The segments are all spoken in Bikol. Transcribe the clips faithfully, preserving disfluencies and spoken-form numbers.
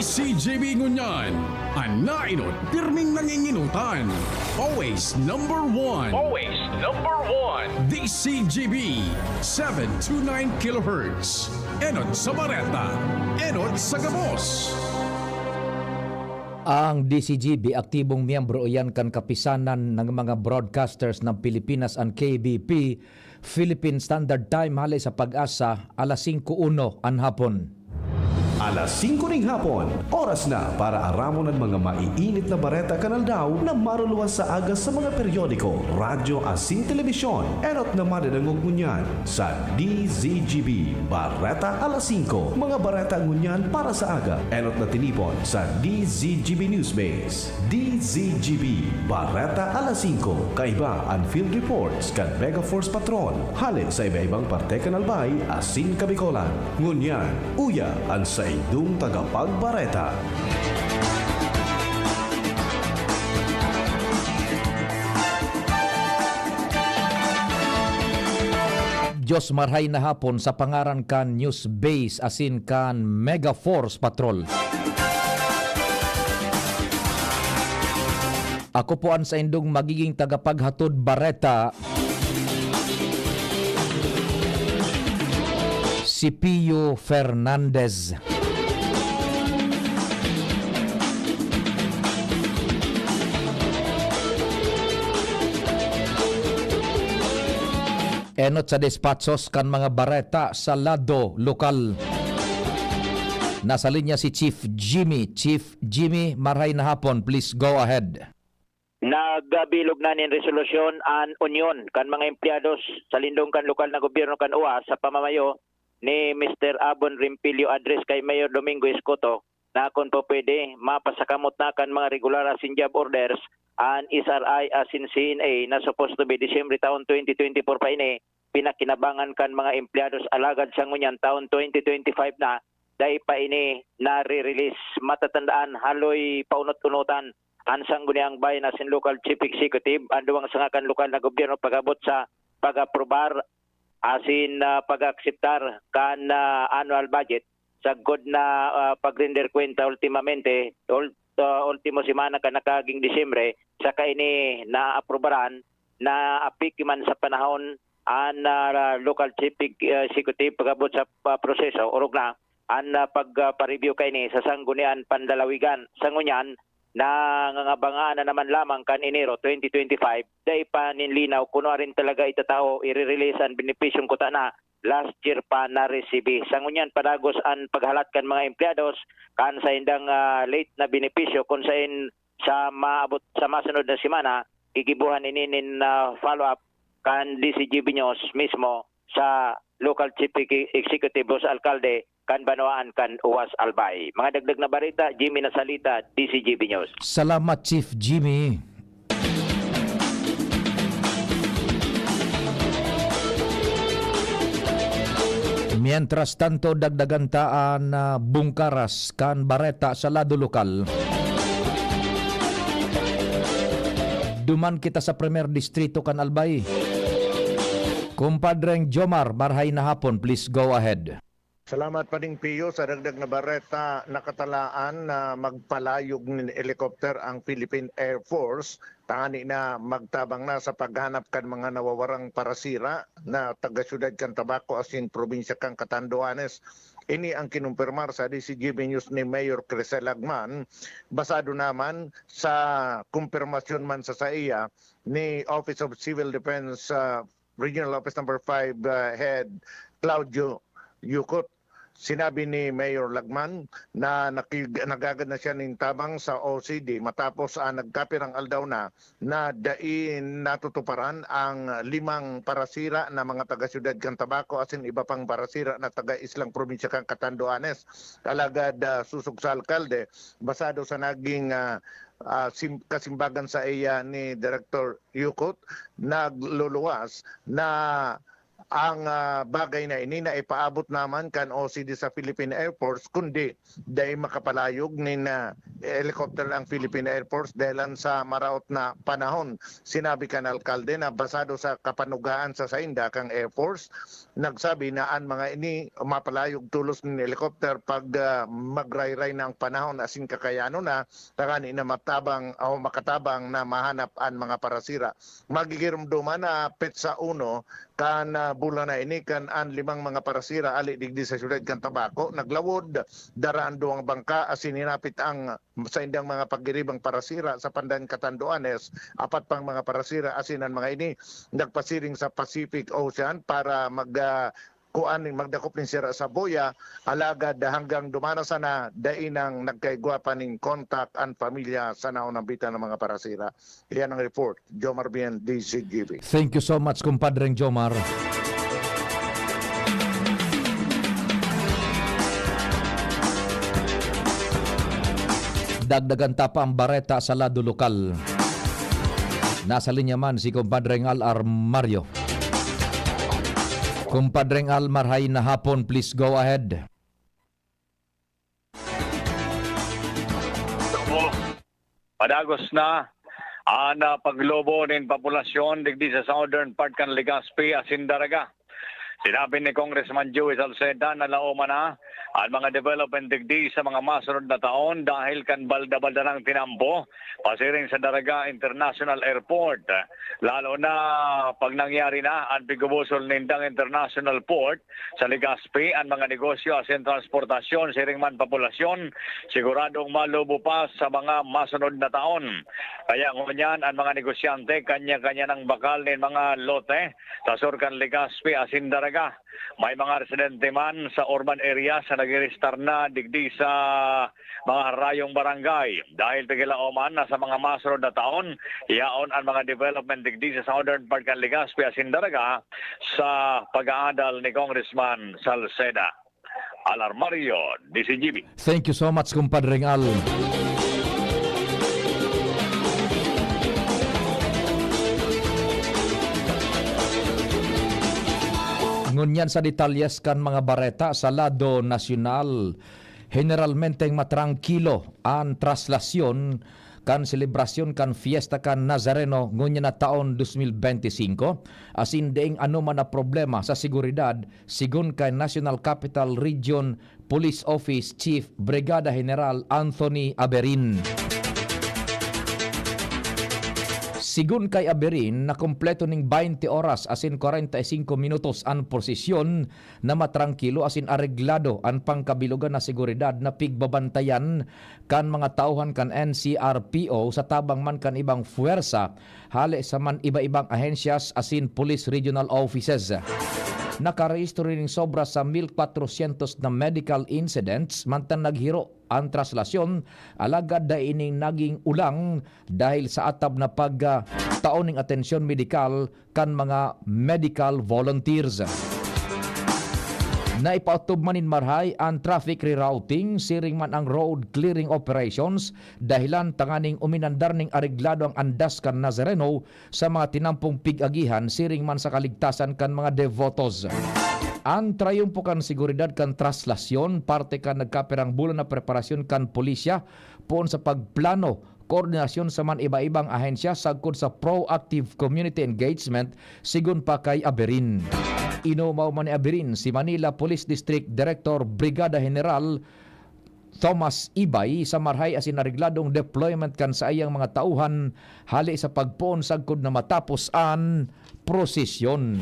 C G B ngunyan, an nainot pirming nanginginutan. Always number one. Always number one. D C G B, seven two nine kilohertz. Enot sa bareta, enot sa gabos. Ang D C G B aktibong miyembro iyan kan Kapisanan ng mga Broadcasters ng Pilipinas, an K B P, Philippine Standard Time, hale sa Pag-asa, alas singko uno an hapon. Alas singko ning hapon, oras na para aramon an mga maiinit na bareta kan aldaw na maruluwas sa aga sa mga periodiko, radyo asin telebisyon. Enot na madadangog ngunyan sa D Z G B Bareta alas singko. Mga bareta ngunyan para sa aga, enot na tinipon sa D Z G B Newsbase. D Z G B, Bareta alas singko, kaiba an field reports kan Mega Force Patrol, hale sa iba-ibang parte kan Albay asin Kabicolan. Ngunyan, uya an saindong tagapagbareta. Diyos marhay na hapon sa pangaran kan News Base asin kan Mega Force Patrol. Ako po an saindong magiging tagapaghatod bareta, si Pio Fernandez. Enot sa despatsos kan mga bareta sa lado lokal. Nasa linya si Chief Jimmy. Chief Jimmy, marhay na hapon. Please go ahead. Nagabilog na nin resolusyon an unyon kan mga empleyados sa lindong kan lokal na gobyerno kan uwas sa pamamayo ni Mister Abon Rimpilio Adres kay Mayor Domingo Escoto na kun po pwede, mapasakamot na kan mga regular asin job orders an S R I asin C N A na supposed to be Disyembre taon twenty twenty-four pa ini, pinakinabangan kan mga empleyados alagad sa ngunyan taon twenty twenty-five na, dai pa ini nare-release. Matatandaan, haloy paunot-unotan an Sangguniang Bayan asin Local Chief Executive, an duwang sanga kan lokal na gobyerno pag-abot sa pag-aprobar asin, ah, pag-akseptar kan, ah, annual budget, sagkod na, ah, pag-render kwenta ultimamente, ul-, ah, ultimo semana kan nakaaging Disyembre, saka ini naaprubaran, naapiki man sa panahon an, ah, Local Chief Ex-, ah, Executive pag-abot sa, ah, proseso, orog na an, ah, pag, ah, pa-review kaini sa Sangguniang Panlalawigan. Sa ngunyan, nangangabangaan na naman lamang kan Enero twenty twenty-five, dai pa nin linaw kun nuarin talaga itatao, ire-release an benepisyong kuta na last year pa naresibi. Sa ngunyan, padagos an paghalat kan mga empleyados kan saindang, ah, late na benepisyo, kun sain sa maabot sa masunod na semana, gigibohan ini nin, ah, follow-up kan D Z G B News mismo sa Local Chief Exe-, Executive o sa alkalde kan banwaan kan Uwas Albay. Mga dagdag na bareta, Jimmy Nasalita, D Z G B News. Salamat, Chief Jimmy. Mientras tanto, dagdagan ta an, ah, bungkaras kan bareta sa lado lokal. Duman kita sa Primer Distrito kan Albay. Kumpadreng Jomar, marhay na hapon, please go ahead. Salamat, Pading Pio. Sa dagdag na bareta, nakatalaan na magpalayog nin helicopter ang Philippine Air Force tangani na magtabang na sa paghanap kan mga nawawarang parasira na taga-syudad kan Tabaco asin probinsya kan Catanduanes. Ini ang kinumpirmar sa D Z G B News ni Mayor Crisel Lagman, basado naman sa kumpirmasyon man sa saiya ni Office of Civil Defense, ah, Regional Office Number Five, ah, Head Claudio Yucot. Sinabi ni Mayor Lagman na nakig-, nagagad na siya nin tabang sa O C D matapos, ah, nagkapirang aldaw na na dai natutuparan ang limang parasira na mga taga-syudad kan Tabaco asin iba pang parasira na taga-islang probinsya kan Catanduanes. Alagad, ah, sosog sa alkalde, basado sa naging, ah, ah, sim-, kasimbagan saiya ni Director Yucot, nagluluwas na ang, ah, bagay na ini na ipaabot naman kan O C D sa Philippine Air Force, kundi dai makapalayog nin, ah, helicopter ang Philippine Air Force dahilan sa maraot na panahon. Sinabi kan alkalde na basado sa kapanugaan sa sainda kang Air Force, nagsabi na an mga ini mapalayog tolos nin helicopter pag, ah, magrayray na ang panahon asin kakayanon na, tangani na matabang o makatabang na mahanap an mga parasira. Magigiromdoman na petsa uno kan, ah, bulan na ini kan an limang mga parasira ali digdi sa siyudad kan Tabaco naglawod, dara an duwang bangka asin hinapit ang saindang mga pagiribang parasira sa Pandan Catanduanes. Apat pang mga parasira asin an mga ini nagpasiring sa Pacific Ocean para mag, ah, kuan, magdakop nin sira sa boya, alagad hanggang dumana sana, dai nang nagkaigwa pa nin kontak an pamilya sa naunambitan na mga parasira. Iyan ang report, Jomar Bien, D Z G B. Thank you so much, kumpadreng Jomar. Dagdagan ta pa ang bareta sa lado lokal. Nasa linya man si Kumpadreng Al Armario. Kumpadreng Al, marhay na hapon, please go ahead. Padagos na an, ah, paglobo nin populasyon digdi sa southern part kan Legazpi asin Daraga. Sinabi ni Congressman Joey Salceda na laoman na an mga development digdi sa mga masunod na taon dahil kan balda-balda nang tinampo pasiring sa Daraga International Airport. Lalo na pag nangyari na an pigubusol nindang international port sa Legazpi, an mga negosyo asin transportasyon siring man populasyon siguradong malubo pa sa mga masunod na taon. Kaya ngunyan, an mga negosyante kanya-kanya nang bakal nin mga lote sa sur kan Legazpi asin Daraga. May mga residente man sa urban area sa nag-iristar na digdi sa mga harayong barangay. Dahil tigilaoman na sa mga masunod na taon, yaon an mga development digdi sa southern part kan Legazpi asin Daraga sa pag-aadal ni Congressman Salceda. Alarmario, D C G B. Thank you so much, Kumpadreng Al. Ngunyan sa detalyes kan mga bareta sa lado nasyonal, generalmenteng matrangkilo an traslasyon kan selebrasyon kan Fiesta kan Nazareno ngunyan na taon dos mil benti singko, asin daing anoman na problema sa seguridad, sigon kay National Capital Region Police Office Chief Brigada General Anthony Aberin. Sigon kay Aberin, nakumpleto ning baynte oras asin kwarenta y singko minutos an prosesyon na matrangkilo asin areglado an pangkabilogan na seguridad na pigbabantayan kan mga tauhan kan N C R P O sa tabang man kan ibang puwersa hale sa man iba-ibang ahensyas asin police regional offices. Nakarehistro nin sobra sa mil kwatrosyentos na medical incidents mantan naghiro an traslasyon, alagad dai ining naging ulang dahil sa atab na pag, ah, tao ning atensyon medikal kan mga medical volunteers. Naipaotob man nin marhay an traffic rerouting, siring man ang road clearing operations, dahilan tanganing uminandar ning areglado ang andas kan Nazareno sa mga tinampong pig-agihan, siring man sa kaligtasan kan mga devotos. An trayumpo kan seguridad kan traslasyon, parte kan nagkapirang bulan na preparasyon kan pulisya, poon sa pagplano, koordinasyon sa man iba-ibang ahensya sagkod sa proactive community engagement, sigon pa kay Aberin. Inomaw man ni Aberin si Manila Police District Director Brigada General Thomas Ibay sa marhay asin aregladong deployment kan saiyang mga tauhan hale sa pagpoon sagkod na matapos an prosesyon.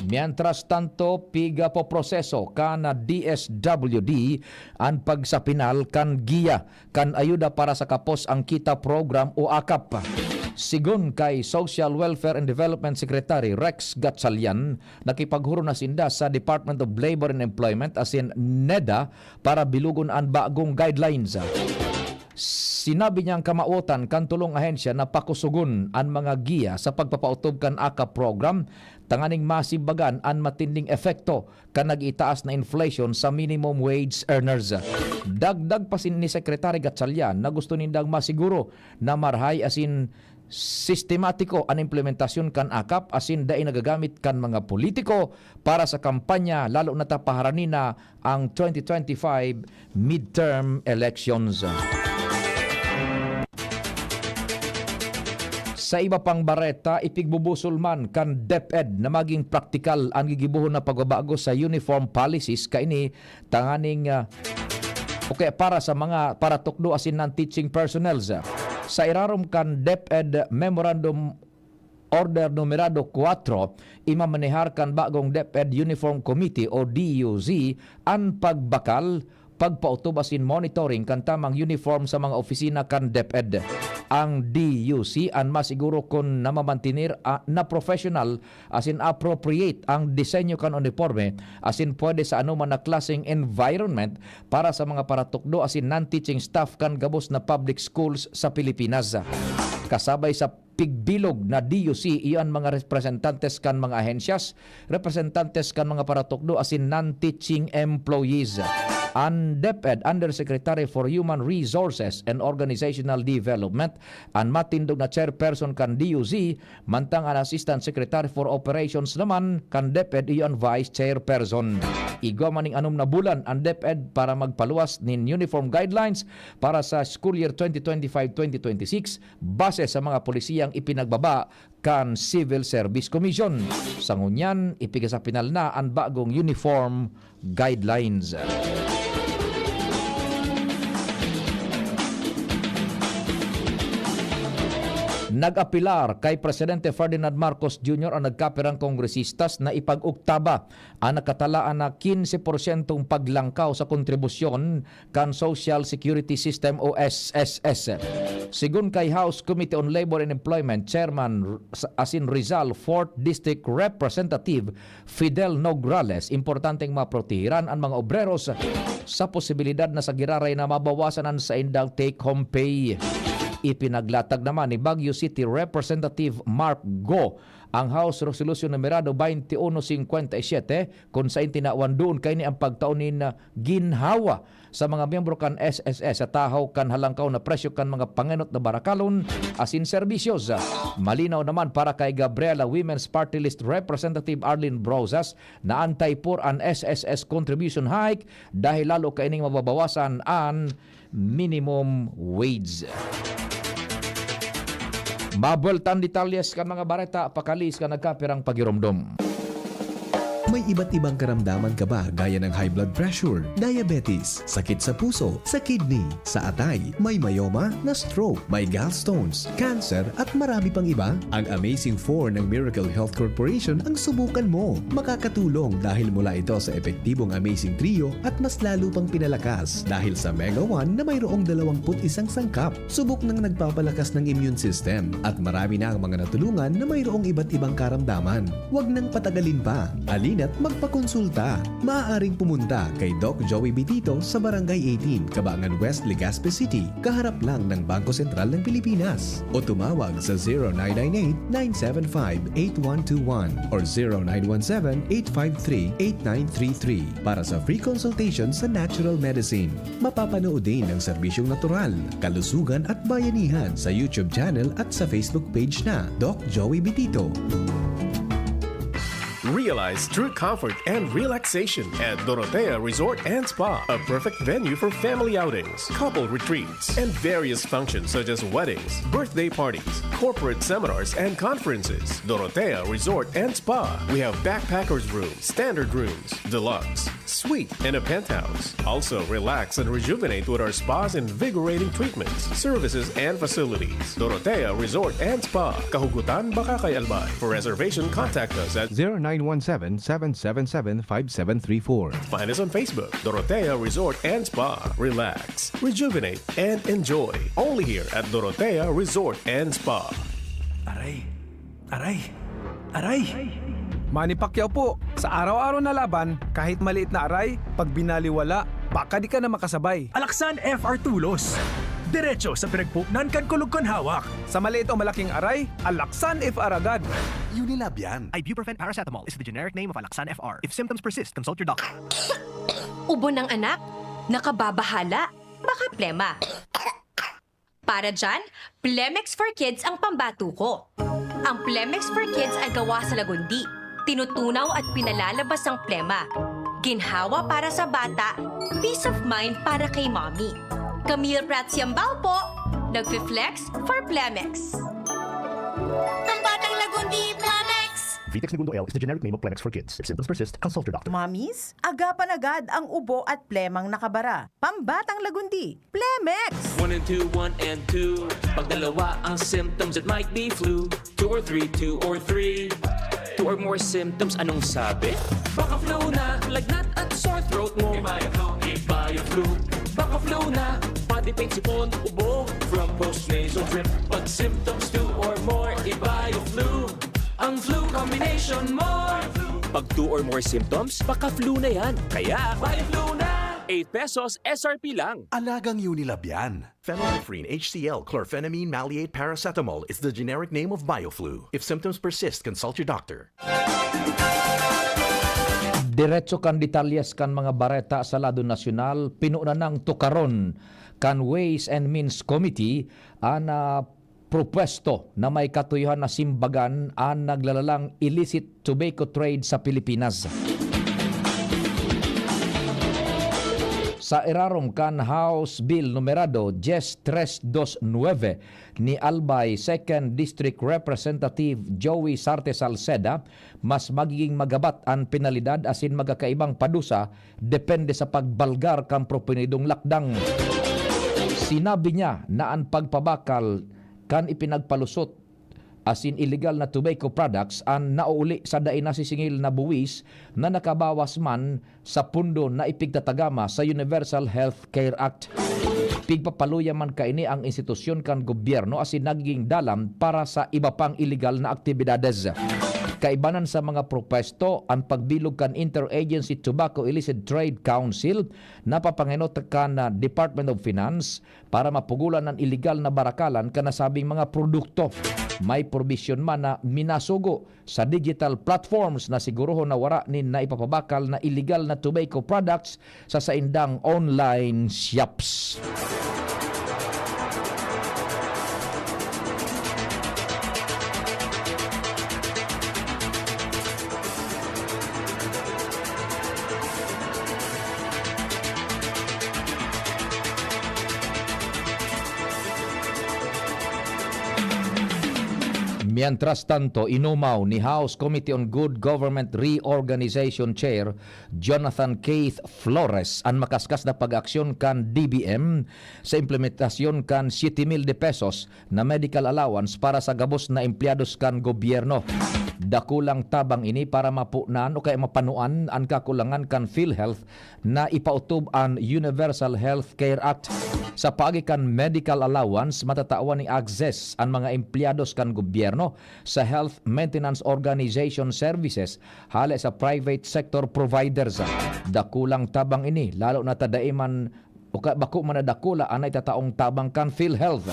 Mientras tanto, pigapoproseso kan D S W D an pagsapinal kan giya kan Ayuda para sa Kapos ang Kita Program o akap. Sigon kay Social Welfare and Development Secretary Rex Gatchalian, nakipaghuro na sinda sa Department of Labor and Employment asin NEDA para bilugon an bagong guidelines. Sinabi niyang kamawotan kan tolong ahensya na pakusogon an mga giya sa pagpapaotob kan akap program tanganing masimbagan an matinding epekto kan nag-itaas na inflation sa minimum wage earners. Dagdag pa sin-, ni Secretary Gatchalian na gusto nindang masiguro na marhay asin sistematiko an implementasyon kan akap asin dai nagagamit kan mga politiko para sa kampanya, lalo na ta paharani na ang twenty twenty-five midterm elections. Sa iba pang bareta, ipigbubusol man kan DepEd na maging praktikal an gigibohon na pagbabago sa uniform policies kaini tanganing, ah, o kaya para sa mga paratukdo asin non-teaching personnels. Sa irarom kan DepEd Memorandum Order Numerado Kuwatro, imamanehar kan bagong DepEd Uniform Committee o D U C an pagbakal, pagpautob asin monitoring kan tamang uniform sa mga opisina kan DepEd. Ang D U C an masiguro kun namamantener, ah, na professional asin appropriate ang disenyo kan uniporme asin pwede sa anoman na klaseng environment para sa mga paratukdo asin non-teaching staff kan gabos na public schools sa Pilipinas. Kasabay sa pigbilog na D U C, iyo an mga representantes kan mga ahensyas, representantes kan mga paratukdo asin non-teaching employees. An DepEd, Undersecretary for Human Resources and Organizational Development, an matindog na chairperson kan D U C, mantang an Assistant Secretary for Operations naman kan DepEd, iyo an vice chairperson. Igwa man ning anom na bulan an DepEd para magpaluwas nin uniform guidelines para sa school year twenty twenty-five twenty twenty-six, base sa mga polisiyang ipinagbaba kan Civil Service Commission. Sa ngunyan, ipiga sa pinal na an bagong uniform guidelines. Nag-apelar kay Presidente Ferdinand Marcos Junior an nagkapirang kongresistas na ipag-oktaba an nakatalaan na quince porsyentong paglangkaw sa kontribusyon kan Social Security System o S S S. Sigon kay House Committee on Labor and Employment Chairman R-, sa-, asin Rizal Fourth District Representative Fidel Nograles, importanteng maprotehiran an mga obreros sa posibilidad na sa giraray na mabawasan an saindang take-home pay. Ipinaglatag naman ni Baguio City Representative Mark Go ang House Resolution Numerado twenty-one cincuenta y siete, kun saen tinawan duon kaini ang pagtao nin, ah, ginhawa sa mga miyembro kan S S S sa tahaw kan halangkaw na presyo kan mga pangenot na barakalon asin serbisyos. Malinaw naman para kay Gabriela Women's Party List Representative Arlene Brosas na anti-poor an S S S contribution hike dahil lalo kaining mababawasan an minimum wage. Mabuelta an detalyes kan mga bareta, pakaliis kan nagkapirang pagiromdom. May iba't ibang karamdaman ka ba, gaya ng high blood pressure, diabetes, sakit sa puso, sa kidney, sa atay, may myoma, na-stroke, may gallstones, cancer, at marami pang iba? Ang Amazing Four ng Miracle Health Corporation ang subukan mo. Makakatulong dahil mula ito sa epektibong Amazing Trio at mas lalo pang pinalakas dahil sa Mega One na mayroong dalawang put isang sangkap. Subok nang nagpapalakas ng immune system at marami na ang mga natulungan na mayroong iba't ibang karamdaman. Huwag nang patagalin pa. Halina't magpakonsulta. Maaaring pumunta kay Doc Joey Bitito sa Barangay eighteen, Cabangan West, Legazpi City, kaharap lang ng Bangko Sentral ng Pilipinas. O tumawag sa zero nine nine eight, nine seven five, eight one two one or zero nine one seven, eight five three, eight nine three three para sa free consultation sa natural medicine. Mapapanood din ang serbisyong natural, kalusugan at bayanihan sa YouTube channel at sa Facebook page na Doc Joey Bitito. Realize true comfort and relaxation at Dorotea Resort and Spa, a perfect venue for family outings, couple retreats, and various functions such as weddings, birthday parties, corporate seminars, and conferences. Dorotea Resort and Spa. We have backpackers room, standard rooms, deluxe, suite, and a penthouse. Also, relax and rejuvenate with our spa's invigorating treatments, services, and facilities. Dorotea Resort and Spa, Kahugutan, Bacacay, Albay. For reservation, contact us at zero nine one seven, seven seven seven, five seven three four. Find us on Facebook, Dorotea Resort and Spa. Relax, rejuvenate, and enjoy. Only here at Dorotea Resort and Spa. Aray! Aray! Aray! Manny Pacquiao po, sa araw-araw na laban, kahit maliit na aray, pag binaliwala, baka di ka na makasabay. Alaksan F R Tulos. Diretso sa pinagpuknan kan kulog kan hawak. Sa maliit o malaking aray, Alaksan F R agad. Unilab yan. Ibuprofen paracetamol is the generic name of Alaksan F R. If symptoms persist, consult your doctor. Ubo ng anak? Nakababahala? Baka plema. Para dyan, Plemex for Kids ang pambato ko. Ang Plemex for Kids ay gawa sa lagundi. Tinutunaw at pinalalabas ang plema. Ginhawa para sa bata, peace of mind para kay mommy. Camille Prats Yambao po, nagfi-flex for Plemex. Ang batang lagundi, Plemex! Vitex Negundo L is the generic name of Plemex for Kids. If symptoms persist, consult your doctor. Mamis, agapan agad ang ubo at plemang nakabara. Pambatang lagundi, Plemex! One and two, one and two. Pag dalawa ang symptoms, it might be flu. Two or three, two or three. Two or more symptoms, anong sabi? Baka flu na, lagnat at sore throat mo. Ibaya flu, ibaya flu. Baka flu na, body pain, sipon, ubo. From post nasal drip, pag symptoms two or more, ibaya flu. Ang flu combination mo. Pag two or more symptoms, baka flu na yan. Kaya, ibaya flu na. Eight pesos S R P lang. Alagang Unilab yan. Phenylephrine H C L, chlorphenamine maleate paracetamol is the generic name of Bioflu. If symptoms persist, consult your doctor. Diretso kan detalyes kan mga bareta sa lado nasyonal, pinunan nang tukaron kan Ways and Means Committee an, ah, propwesto na may katuyohan na simbagan an naglalalang illicit tobacco trade sa Pilipinas. Sa irarom kan House Bill numerado diyes tres dos nueve ni Albay Second District Representative Joey Sarte Salceda, mas magiging magabat an penalidad asin magkakaibang padusa depende sa pagbalgar kan proponidong lakdang. Sinabi niya na an pagpabakal kan ipinagpalusot asin iligal na tobacco products an nauuli sa dai nasisingil na buwis na nakabawas man sa pondo na ipigtatagama sa Universal Health Care Act. Pigpapaluya man kaini ang institusyon kan gobyerno asin nagiging dalan para sa iba pang iligal na aktibidades. Kaibanan sa mga propwesto, an pagbilog kan Interagency Tobacco Illicit Trade Council na papangenot kan, ah, Department of Finance para mapugolan an iligal na barakalan kan nasabing mga produkto. May probisyon man na minasugo sa digital platforms na sigurohon na wara nin naipapabakal na iligal na tobacco products sa saindang online shops. Mientras tanto, inumaw ni House Committee on Good Government Reorganization Chair Jonathan Keith Flores an makaskas na pag-aksyon kan D B M sa implementasyon kan siyete mil de pesos na medical allowance para sa gabos na empleyados kan gobyerno. Dakulang tabang ini para mapunan o kaya mapanuan an kakulangan kan PhilHealth na ipautob an Universal Health Care Act. Sa paagi kan medical allowance, matatawan nin access an mga empleyados kan gobyerno sa health maintenance organization services hale sa private sector providers. Dakulang tabang ini, lalo na ta dai man o ka-, bako man na dakula an naitataong tabang kan PhilHealth.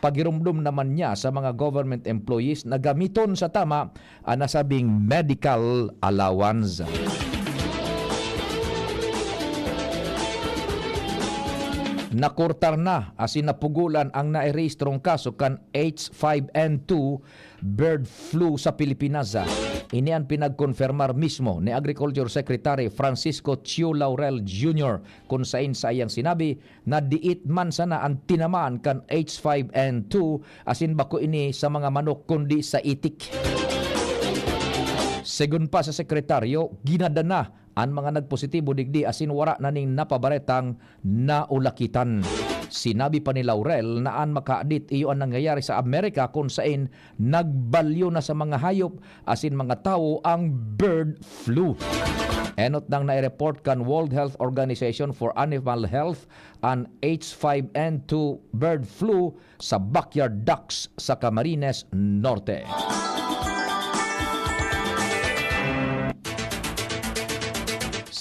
Pagiromdom naman niya sa mga government employees na gamiton sa tama an nasabing medical allowance. Nakurtar na asin napugolan ang nairehistrong kaso kan H five N two bird flu sa Pilipinas. Ini an pinagkonfirmar mismo ni Agriculture Secretary Francisco Chiu Laurel Junior, kun sain saiyang sinabi na diit man sana an tinamaan kan H five N two asin bako ini sa mga manok kundi sa itik. Segun pa sa sekretaryo, ginadana an mga nagpositibo digdi asin wara na nin napabaretang naulakitan. Sinabi pa ni Laurel na an makaadit iyo an nangyayari sa Amerika kun sain nagbalyo na sa mga hayop asin mga tawo ang bird flu. Enot nang nai-report kan World Health Organization for Animal Health an H five N two bird flu sa backyard ducks sa Camarines Norte.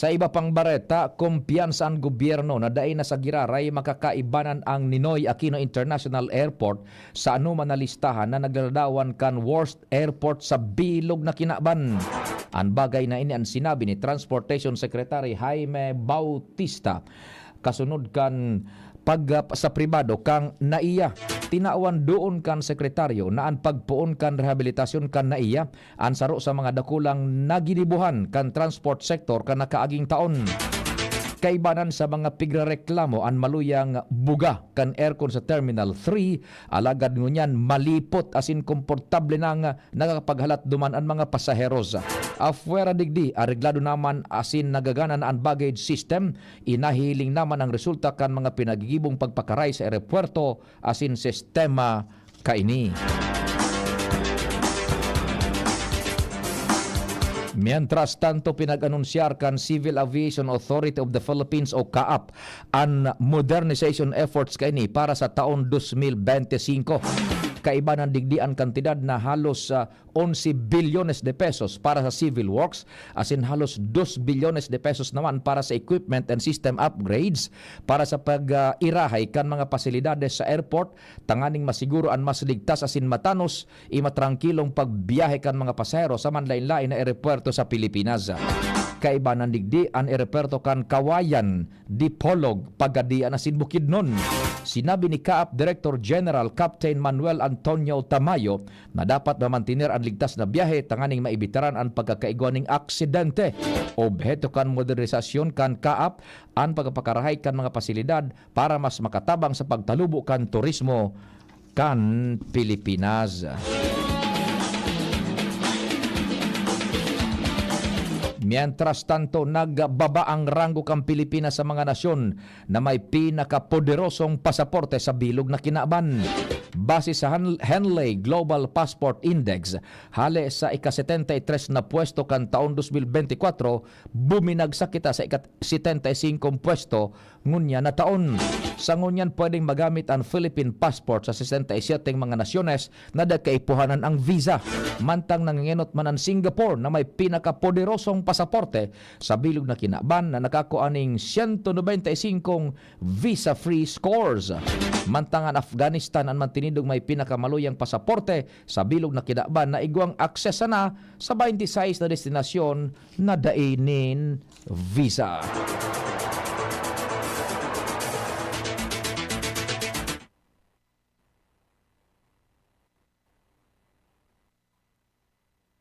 Sa iba pang bareta, kumpiyansa an gobyerno na dai na sa giraray makakaibanan ang Ninoy Aquino International Airport sa anoman na listahan na naglaladawan kan worst airport sa bilog na kinaban. An bagay na ini an sinabi ni Transportation Secretary Jaime Bautista, kasunod kan pag, ah, sa pribado kan NAIA. Tinawan duon kan sekretaryo na an pagpoon kan rehabilitasyon kan NAIA an saro sa mga dakulang naginibohan kan transport sector kan nakaaging taon. Kaibanan sa mga pigrereklamo an maluyang buga kan aircon sa Terminal three, alagad ngunyan malipot asin komportable nang nakakapaghalat duman an mga pasaheros. Apwera digdi, areglado naman asin nagagana na an baggage system. Inahihiling naman ang resulta kan mga pinagigibong pagpakaray sa eropuwerto asin sistema kaini. Mientras tanto, pinag-anunsyar kan Civil Aviation Authority of the Philippines o CAAP an modernization efforts kaini para sa taon dos mil bente singko. Kaibanan digdi an kantidad na halos, ah, onse bilyones de pesos para sa civil works, asin halos dos bilyones de pesos naman para sa equipment and system upgrades para sa pag, ah, irahay kan mga pasilidades sa airport, tanganing masiguro an mas ligtas asin matanos i matrangkilong pagbiyahe kan mga pasahero sa manlaen-laen na eropuwerto sa Pilipinas. Kaibanan digdi an eropuwerto kan Cauayan, Dipolog, Pagadian asin Bukidnon. Sinabi ni CAAP Director General Captain Manuel Antonio Tamayo na dapat mamantener an ligtas na biyahe tanganing maibitaran an pagkakaigwa ning aksidente. Obheto kan modernisasyon kan CAAP an pagpapakarahay kan mga pasilidad para mas makatabang sa pagtalubo kan turismo kan Pilipinas. Mientras tanto, nagbaba ang ranggo kan Pilipinas sa mga nasyon na may pinakapoderosong pasaporte sa bilog na kinaban. Base sa Han-, Henley Global Passport Index, hale sa ika-setenta y tres na pwesto kan taon dos mil bente kwatro, buminagsak kita sa ika-setenta y singkong pwesto ngunyan na taon. Sa ngunyan, pwedeng magamit an Philippine passport sa sesenta y siyete mga nasyones na dai kaipuhanan ang visa. Mantang nangengenot man an Singapore na may pinakapoderosong pasaporte sa bilog na kinaban na nakakua ning siyento nobenta y singkong visa-free scores. Mantang an Afghanistan an mantinidong may pinakamaluyang pasaporte sa bilog na kinaban na igwang akses sana sa baynte sais na destinasyon na dai nin visa.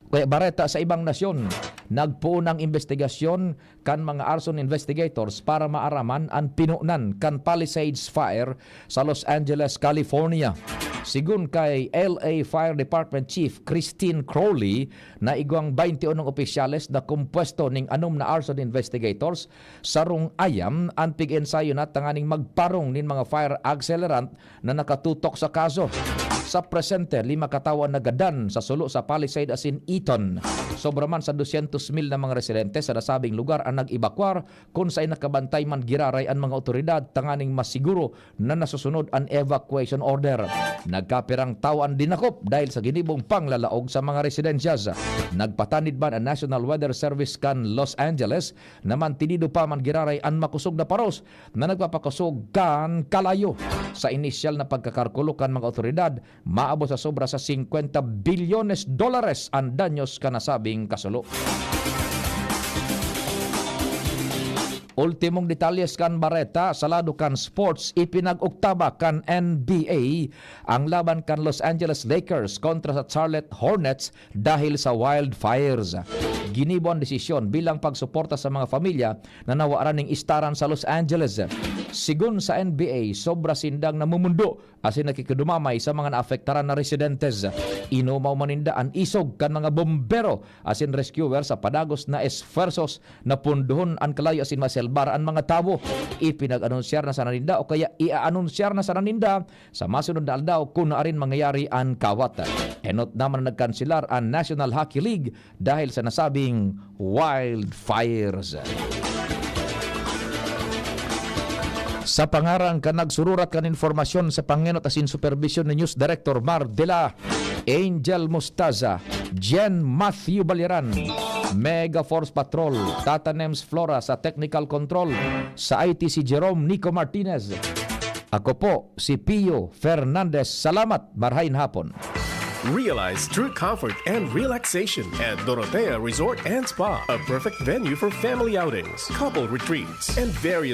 Kaya bareta sa ibang nasyon, nagpoon ang imbestigasyon kan mga arson investigators para maaraman an pinunan kan Palisades Fire sa Los Angeles, California. Sigon kay L A Fire Department Chief Christine Crowley, naigwang baynte unong opisyales na kompuesto ning anom na arson investigators, sarong ayam an pig-ensayo na tanganing magparong nin mga fire accelerant na nakatutok sa kaso. Sa presente, lima ka tawo an nagadan sa sulo sa Palisade asin Eaton. Sobra man sa dosyentos mil na mga residente sa nasabing lugar an nag-ebakwar, kun saen nakabantay man giraray an mga otoridad tanganing masiguro na nasusunod an evacuation order. Nagkapirang tawo an dinakop dahil sa ginibong panglalaog sa mga residensyas. Nagpatanid man an National Weather Service kan Los Angeles na mantinido pa man giraray an makosog na paros na nagpapakosog kan kalayo. Sa inisyal na pagkakalkulo kan mga otoridad, maabot sa sobra sa singkwenta bilyones dolares an danyos kan nasabing kasulo. Ultimong detalyes kan bareta sa lado kan sports, ipinag-oktaba kan N B A ang laban kan Los Angeles Lakers kontra sa Charlotte Hornets dahil sa wildfires. Ginibo an desisyon bilang pagsuporta sa mga pamilya na nawaran ning istaran sa Los Angeles. Sigon sa N B A, sobra sindang namumundo asin nakikidumamay sa mga naapektaran na residentes. Inumaw man ninda an isog kan mga bombero asin rescuer sa padagos na esfuerzos na pundohon an kalayo asin masalbar an mga tawo. Ipinag-anunsyar na sana ninda o kaya i-aanunsyar na sana ninda sa masunod na aldaw kun naarin mangyayari an kawat. Enot naman na nagkanselar an National Hockey League dahil sa nasabing wildfires. Sa pangaran kan nagsururat kan informasyon sa pangenot asin superbisyon ni News Director Mar de la Angel Mostaza, Jen Matthew Baliran, Mega Force Patrol, Tata Nems Flora sa Technical Control, sa I T si Jerome Nico Martinez. Ako po si Pio Fernandez. Salamat, marhay na hapon. Realize true comfort and relaxation at Dorotea Resort and Spa, a perfect venue for family outings, couple retreats, and various